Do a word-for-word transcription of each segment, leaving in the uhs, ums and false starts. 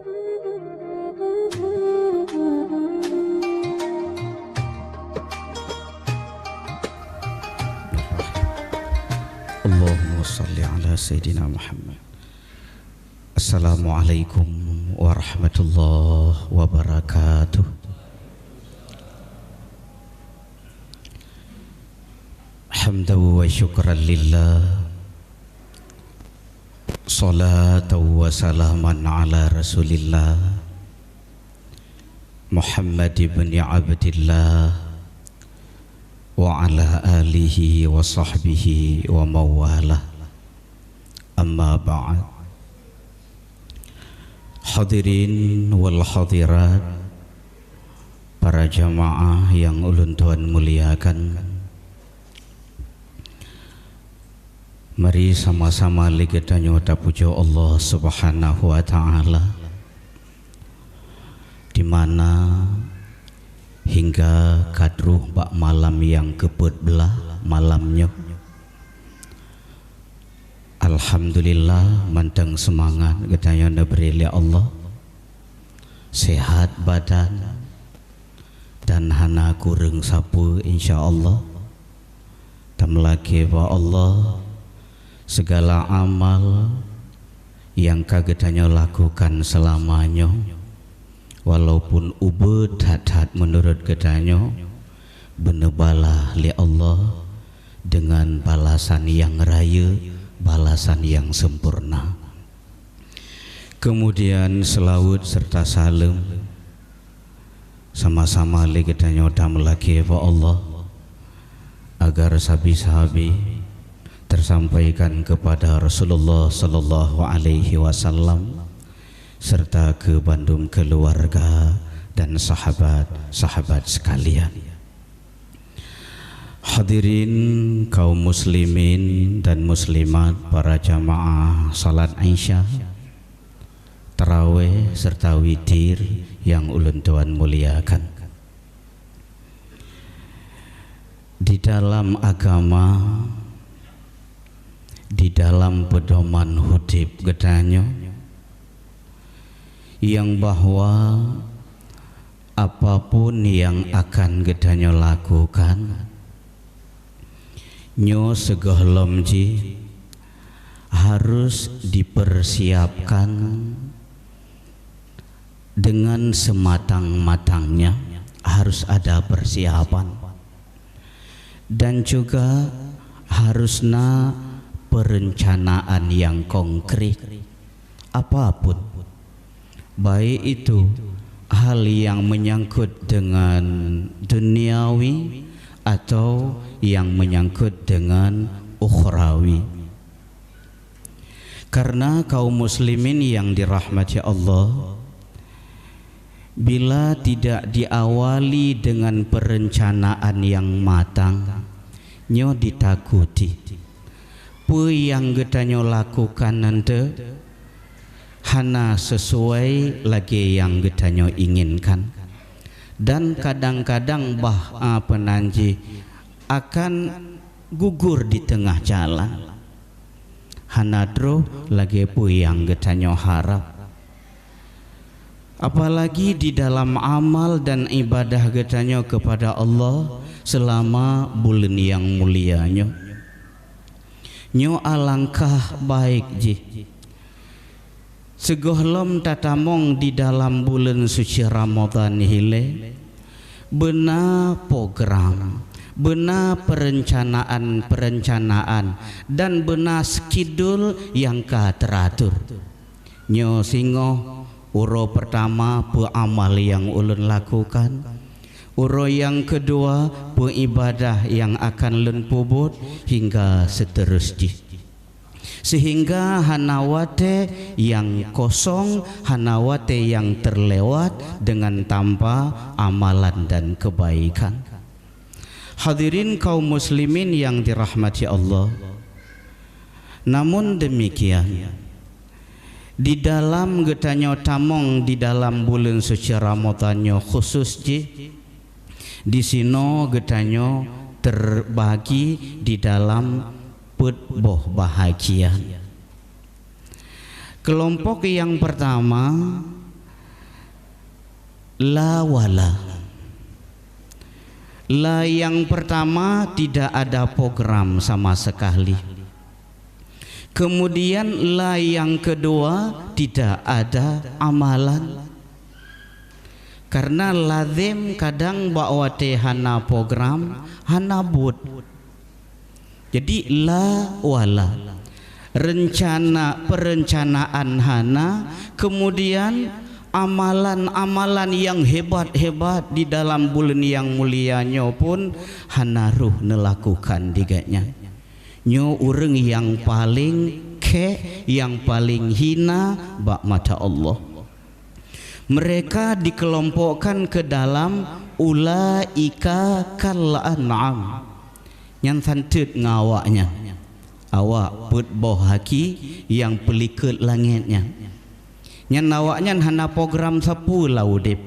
Allahumma salli ala Sayyidina Muhammad. Assalamualaikum warahmatullahi wabarakatuh. Hamdan wa syukran lillah. Salatan wa salaman ala Rasulillah. Muhammad ibn Abdillah wa ala alihi wa sahbihi wa mawalah. Amma ba'd. Hadirin wal hadirat, para jamaah yang ulôn tuan muliakan, mari sama-sama lé geutanyoe tapujoe Allah Subhanahu wa Ta'ala, di mana hingga ka troh bak malam nyang keupeuet blaih malam nyoe, alhamdulillah, mantong seumangat geutanyoe neubri lé Allah, sehat badan, dan hana kureueng sapeue, insya Allah. Tameulakée bak Allah, sigala amal nyang ka geutanyoe lakukan seulama nyoe, walaupun ubeut that-that meunurot geutanyoe, beuneubalah lé Allah deungon balasan nyang rayeuk, balasan nyang sempurna. Keumudian, seulaweuet seureuta saleuem sama-sama lé geutanyoe tameulakée bak Allah, agar sabe-sabe teusampaikan keupada Rasulullah sallallahu alaihi wasallam serta keu bandum keuluwarga dan sahabat-sahabat seukalian. Hadirin kaum muslimin dan muslimat, para jamaah salat Isya, tarawéh serta witir nyang ulôn tuan muliakan. Di dalam agama, di dalam peudoman udeb geutanyoe, nyang bahwa apapun nyang akan geutanyoe lakukan, nyoe sigohlom jih harus dipersiapkan dengan sematang-matangnya, harus ada persiapan. Dan juga harus na perencanaan nyang konkret, apapun, baik itu hal nyang menyangkut dengan duniawi atau nyang menyangkut dengan ukhrawi. Karena kaum muslimin yang dirahmati Allah, bila tidak diawali dengan perencanaan yang matang, nyoe ditakuti peue nyang geutanyoe lakukan nyan teuh hana sesuai lagée nyang geutanyoe inginkan, dan kadang-kadang bah, a, peunan jih akan gugur di teungoh jalan. Hana troh lagée peue nyang geutanyoe harab. Apalagi di dalam amal dan ibadah geutanyoe keupada Allah seulama buleuen nyang mulia nyoe. Nyoe alangkah baik jih sigohlom tatamong di dalam buleuen suci Ramadhan ilée, beuna program, beuna perencanaan-perencanaan, dan beuna skedul nyang ka teuratur. Nyoe singoh, uroe peurtama peue amal nyang ulôn lakukan, uroe nyang keudua peue ibadah nyang akan lôn peubuet, hingga seuterus jih. Seuhingga hana watée nyang kosong, hana watée nyang teurlewat deungon tanpa amalan dan keubaikan. Hadirin kaum muslimin nyang dirahmati Allah, namun deumikian, di dalam geutanyoe tamong di dalam buleuen suci Ramadhan nyoe khusos jih, disinoe geutanyoe teurbagi di dalam peuet boh bahagian. Keulompok nyang peurtama, La wala. La yang pertama tidak ada program sama sekali. Kemudian la yang kedua tidak ada amalan. Karena lazim kadang bak watée hana program, hana buet. Jadi la wala. Rencana, perencanaan hana, kemudian amalan-amalan yang hebat-hebat di dalam buleuen yang mulia nyoe pun hana rhoh neulakukan di gobnyan. Nyoe ureuëng nyang paleng kheh, nyang paleng hina bak mata Allah. Mereka dikelompokkan ke dalam ulaika kal an'am. Nyan santeuet ngon awaknyan. Awak peuet boh aki nyang peulikot langét nyan. Nyan awaknyan hana program sapeue lam udeb.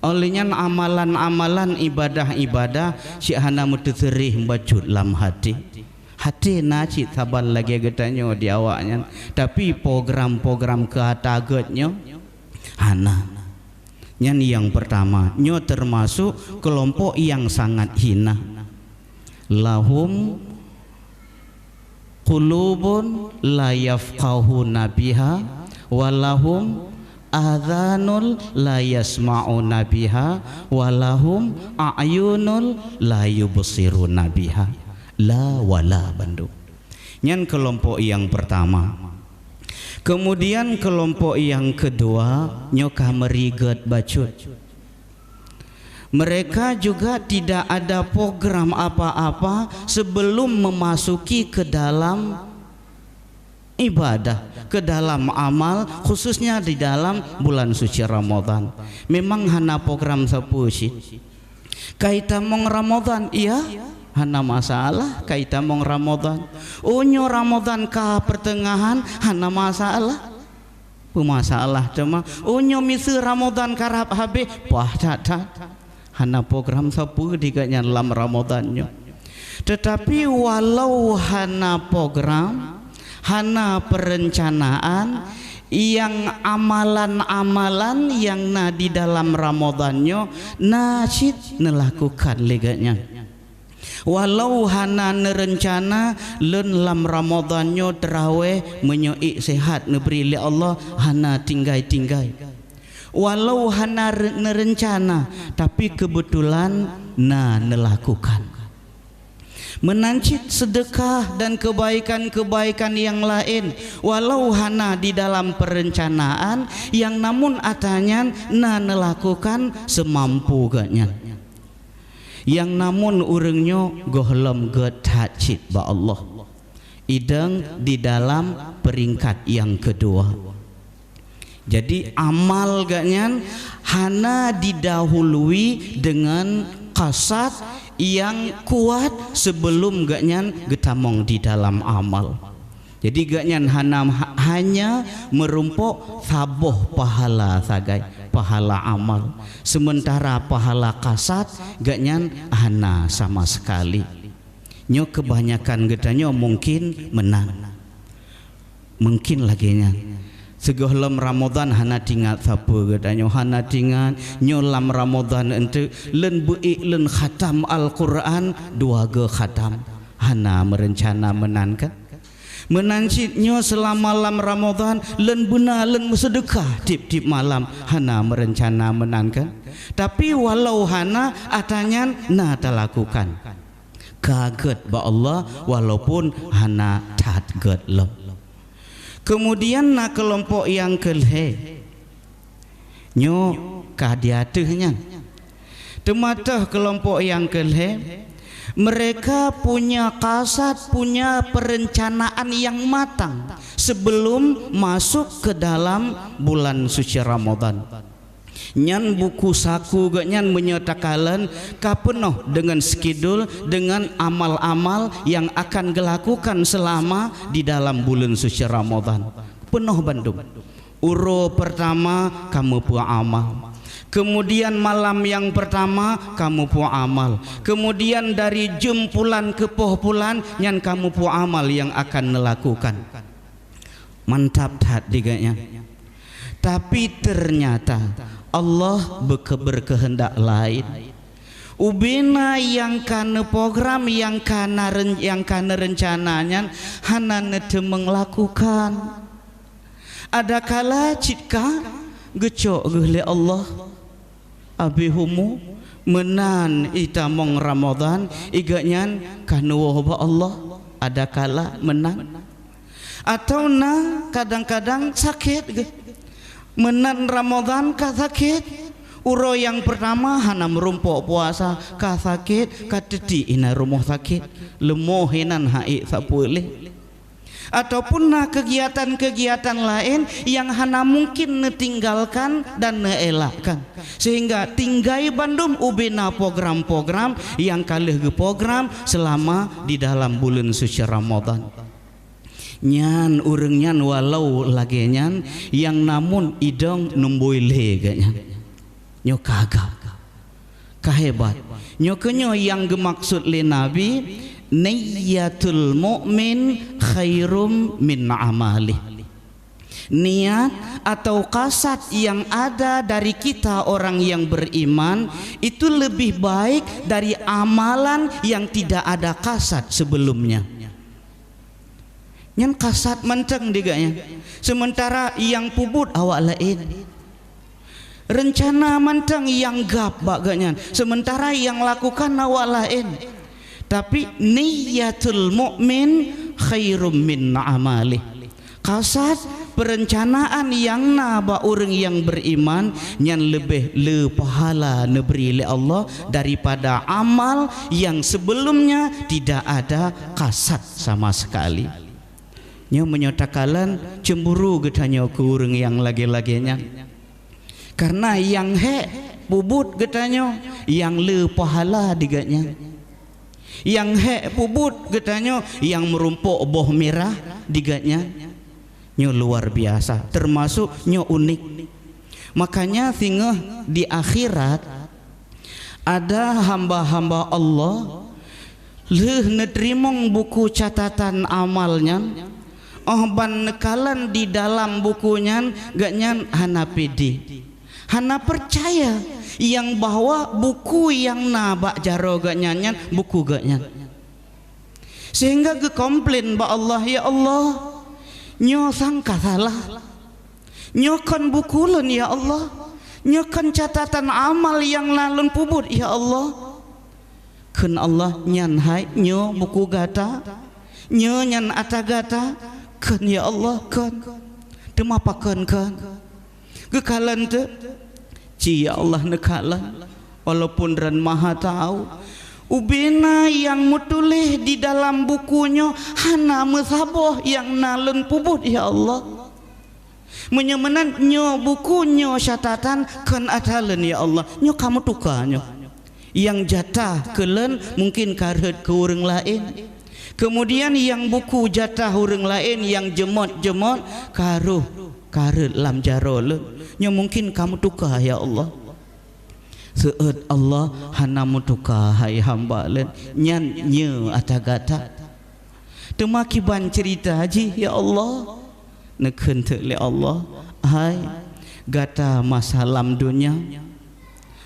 Óh lheueh nyan amalan-amalan, ibadah-ibadah cit hana meuteuseureh bacut lam até. Até na cit saban lagée geutanyoe di awaknyan, tapi program-program keu ata gét nyoe hana. Nyan nyang pertama, nyoe teumasok keulompok nyang sangat hina. Lahum qulubun la yafqahuna biha, wa lahum adhanun la yasma'una biha, wa lahum a'yunun la yubsiruna biha. La wala bandum. Nyan keulompok nyang pertama. Kemudian keulompok nyang keudua nyoe ka meuri gét bacut. Mereka juga tidak ada program apa-apa sebelum memasuki ke dalam ibadah, ke dalam amal, khususnya di dalam bulan suci Ramadan. Memang hana program sapeue cit. Ka itamong Ramadan, iya, hana masalah, ka itamong Ramadan. Uroe nyoe Ramadan ka peuteungahan, hana masalah. Peumasalah teuma, uroe nyoe miseue Ramadan karab habéh, paih that-that. Hana program sapeue di gobnyan lam Ramadan nyoe. Teutapi walau hana program, hana peureuncanaan, nyang amalan-amalan nyang na di dalam Ramadan nyoe na cit neulakukan lé gobnyan. Walau hana neureuncana lôn lam Ramadan nyoe teurawéh, meunyoe ék seuhat neubri lé Allah, hana tinggai-tinggai. Walau hana re-, neureuncana, tapi keubeutulan na neulakukan. Meunan cit seudeukah dan keubaikan-keubaikan nyang laén, walau hana di dalam peureuncanaan, nyang namun ata nyan na neulakukan seumampu gobnyan. Nyang namun ureuëng nyoe gohlom gét that cit bak Allah. Idong di dalam peringkat nyang keudua. Jadi, amal gobnyan hana didahului deungon kasad nyang kuat sebelum gobnyan geutamong di dalam amal. Jadi, gobnyan hana, ha-, hanya meurumpok saboh pahala sagai, pahala amal. Seumeuntara pahala kasad gobnyan hana sama sekali. Nyoe keubanyakkan geutanyoe mungkin meunan. Mungkin lagée nyan. Sigohlom Ramadan hana tingat sapeue geutanyoe, hana tingat. Nyoe lam Ramadan eunteuk lôn beu-ék lôn khatam Al-Qur'an, dua go khatam. Hana meurencana meunan kan? Meunan cit nyoe seulama lam Ramadan lôn beuna lôn meuseudeukah tieb-tieb malam, hana meurencana meunan kan? Tapi walau hana, ata nyan na talakukan. Ka gét bak Allah walaupun hana that gét lom. Keumudian na keulompok nyang keu lhée. Nyoe ka di ateueh nyan. Teuma toh keulompok nyang keu lhée, mereka punya kasad, punya perencanaan yang matang sebelum masuk ke dalam bulan suci Ramadan. Nyan buku saku geuhnyan meunyoe takalon ka peunoh deungon skedul, deungon amal-amal nyang akan geulakukan seulama di dalam buleuen suci Ramadhan. Peunoh bandum. Uroe peurtama ka meupeu amal. Keumudian malam nyang peurtama ka meupeu amal. Keumudian dari jeuem pulan keu poh pulan nyan ka meupeu amal nyang akan neulakukan. Mantap that di geuhnyan. Tapi teunyata Allah beuke-, beukeuheundak laén. Ubena nyang ka neuprogram, nyang ka na ren-, nyang ka neureuncana nyan hana neuteumeung lakukan. Adakala cit ka geucok geuh lé Allah. Abéh umu meunan itamong Ramadhan, i geuhnyan ka neuwoe bak Allah. Adakala meunan. Atau na kadang-kadang sakét geuh. Meunan Ramadhan ka sakét. Uroe nyang peurtama hana meurumpok puasa, ka sakét, ka teutiek inan rumoh sakét. Leumoh inan han ék sapeue lé. Ataupun na keugiatan-keugiatan laén nyang hana mungkin neutinggalkan dan neuelakkan. Sehingga tinggai bandum ubena program-program nyang ka lheueh geuprogram seulama di dalam buleuen suci Ramadhan. Nyan ureuëng nyan walau lagée nyan, nyang namun idong numboi lé geuh nyan. Nyoe ka gab, ka hebat. Nyoe keunyoe nyang geumaksud lé Nabi, "Niyyatul mu'min khairum min amalih." Niat atau kasad yang ada dari kita orang yang beriman itu lebih baik dari amalan yang tidak ada kasad sebelumnya. Nyan kasad mantong di geuhnyan, sementara nyang peubuet awak laén. Reuncana mantong nyang gab bak geuhnyan, sementara nyang lakukan awak laén. Tapi, "Niyyatul mu'min khairum min amalih." Kasad, perencanaan nyang na bak ureuëng nyang beriman, nyan leubeh le pahala neubri lé Allah daripada amal nyang sebelumnya tidak ada kasad sama sekali. Nyoe meunyoe takalon, cemburu geutanyoe keu ureuëng nyang lagée-lagée nyan. Kareuna nyang hék peubuet geutanyoe nyang le pahala di geuhnyan. Nyang hék peubuet geutanyoe nyang meurumpok boh mirah di geuhnyan. Nyoe luar biasa, teumasok nyoe unik. Makanya singoh di akhirat, ada hamba-hamba Allah lheueh neuteurimong buku catatan amal nyan, óh ban neukalon di dalam buku nyan, geuhnyan hana pede, hana peucaya nyang bahwa buku nyang na bak jaroe geuhnyan nyan buku geuhnyan. Sehingga geukomplain bak Allah, "Ya Allah, nyoe sang ka salah. Nyoe kon buku lôn, ya Allah. Nyoe kon catatan amal nyang na lôn peubuet, ya Allah." Kheun Allah, "Nyan hai nyoe buku gata? Nyoe nyan ata gata?" "Kon, ya Allah, kon." "Teuma pakon kon?" Geukalon teuk, ci ya Allah neukalon, walaupun Droen Maha Tahu. Ubena nyang meutuléh di dalam buku nyoe hana meusaboh nyang na lôn peubuet, ya Allah. Meunyoe meunan, nyoe buku nyoe catatan kon ata lôn, ya Allah. Nyoe ka meutuka nyoe. Nyang jatah keu lôn mungken ka rhot keu ureuëng laén. Keumudian nyang buku jatah ureuëng laén nyang jeumot-jeumot ka rhoh, ka rhot lam jaroe lôn. Nyoe mungken ka meutuka, ya Allah. Seuôt Allah, hana meutuka, hai hamba lôn. Nyan nyoe ata gata. Teuma kiban ceurita jih, ya Allah. Neukheun teuk lé Allah, "Hai, gata masa lam donya,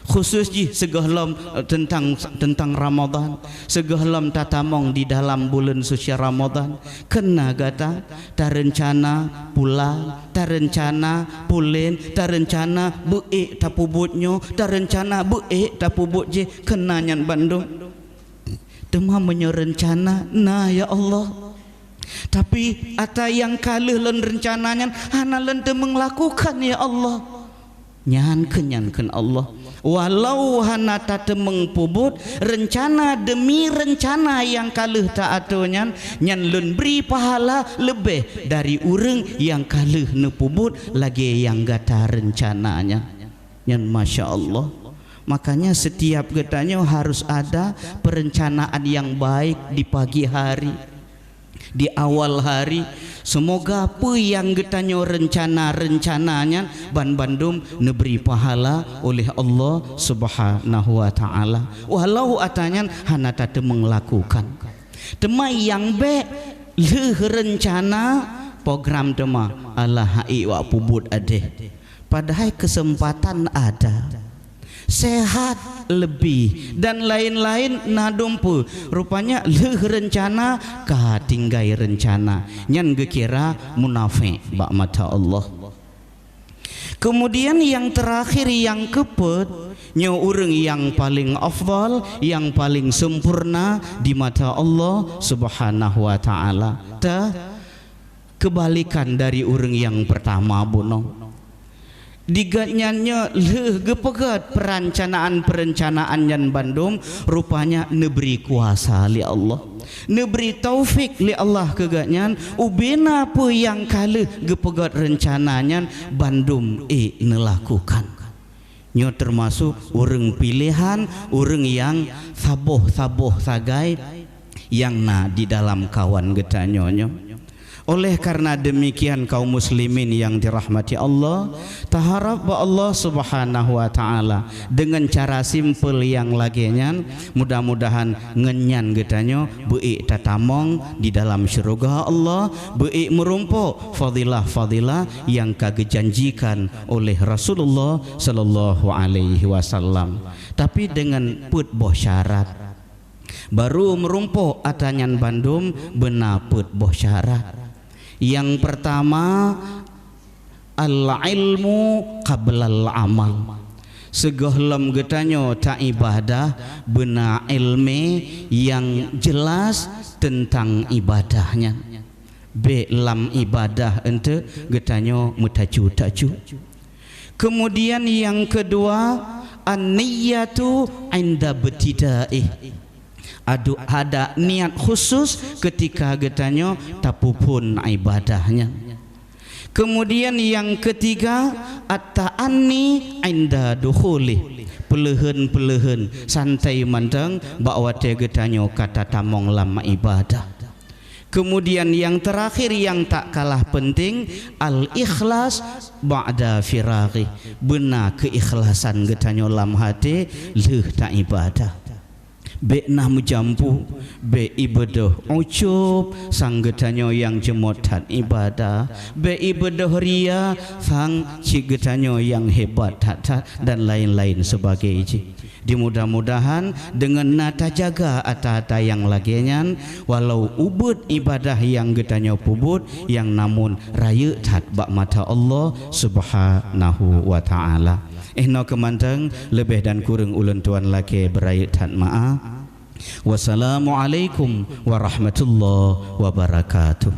khusos jih sigohlom, eh, teuntang, teuntang Ramadhan, sigohlom tatamong di dalam buleuen suci Ramadhan, kheun na gata tareuncana pula, tareuncana pulen, tareuncana beu-ék tapeubuet nyoe, tareuncana beu-ék tapeubuet jih, kheun na nyan bandum. Teuma meunyoe reuncana na, ya Allah, tapi ata nyang ka lheueh lôn reuncana nyan hana lôn teumeung lakukan, ya Allah." Nyan kheun, nyan kheun Allah, "Walau hana tateumeung peubuet, reuncana demi reuncana nyang ka lheueh ta-atoe nyan, nyan lôn bri pahala leubeh dari ureuëng nyang ka lheueh neupeubuet lagée nyang gata reuncana nyan." Nyan masya Allah. Makanya setiap geutanyoe harus ada perencanaan yang baik di pagi hari, di awal hari. Semoga peue nyang geutanyoe reuncana-reuncana nyan ban bandum neubri pahala oleh Allah Subhanahu wa Ta'ala. Walau ata nyan hana tateumeung lakukan. Teuma nyang bék lheueh reuncana program teuma, alah hai wak peubuet adeh. Padahai keuseumpatan ada. Sehat leubeh dan laén-laén na dumpeue. Rupanya lheueh reuncana ka tinggai reuncana. Nyan geukira munafék bak mata Allah. Keumudian nyang teurakhir nyang keupeuet, nyoe ureuëng nyang paleng afdhal, nyang paleng sempurna di mata Allah Subhanahu wa Ta'ala. Teuh keubalikan dari ureuëng nyang peurtama bunoe. Di gobnyan nyoe lheueh geupeugét peurancanaan-peurancanaan nyan bandum, rupanya neubri kuasa lé Allah. Neubri taufik lé Allah keu gobnyan, ubena peue nyang ka lheueh geupeugét reuncana nyan bandum ék neulakukan. Nyoe teumasok ureuëng piléhan, ureuëng nyang saboh-saboh sagai nyang na di dalam kawan geutanyoe nyoe. Oleh karena demikian, kaum muslimin yang dirahmati Allah, taharap bak Allah Subhanahu wa Ta'ala dengan cara simpel nyang lagée nyan, mudah-mudahan ngon nyan geutanyoe beuék tatamong di dalam syeuruga Allah, beuék meurumpok fadilah-fadilah nyang ka geujanjikan oleh Rasulullah sallallahu alaihi wasallam. Tapi dengan peuet boh syarat. Baru meurumpok ata nyan bandum beuna peuet boh syarat. Nyang peurtama, al-ilmu qablal amal. Sigohlom geutanyoe taibadah, beuna iéleumé nyang jeulaih teuntang ibadah nyan. Bék lam ibadah eunteuk geutanyoe meutacut-tacut. Keumudian nyang keudua, an-niyatu inda ibtidaih. Adu-, ada niat khusus keutika geutanyoe tapeuphon ibadah nyan. Keumudian nyang keutiga, at-ta'anni inda dukhulih. Peuleuheun-peuleuheun, santai mantong bak watée geutanyoe ka tatamong lam ibadah. Keumudian nyang teurakhir nyang tak kalah peunteng, al-ikhlas ba'da firaghi. Beuna keuikhlasan geutanyoe lam até lheueh taibadah. Bék na meujampu, bék ibeudôh ucup sang geutanyoe nyang jeumot that ibadah, bék ibeudôh ria sang cit geutanyoe nyang hebat that-that dan laén-laén seubagée jih. Dimudah-mudahan deungon na tajaga ata-ata nyang lagée nyan, walau ubit ibadah nyang geutanyoe peubuet nyang namun rayeuk that bak mata Allah Subhanahu wa Ta'ala. Éh, nyoe keuh mantong, leubeh dan kureueng ulôn tuan lakée beurayeuk that meu'ah. Wassalamualaikum warahmatullahi wabarakatuh.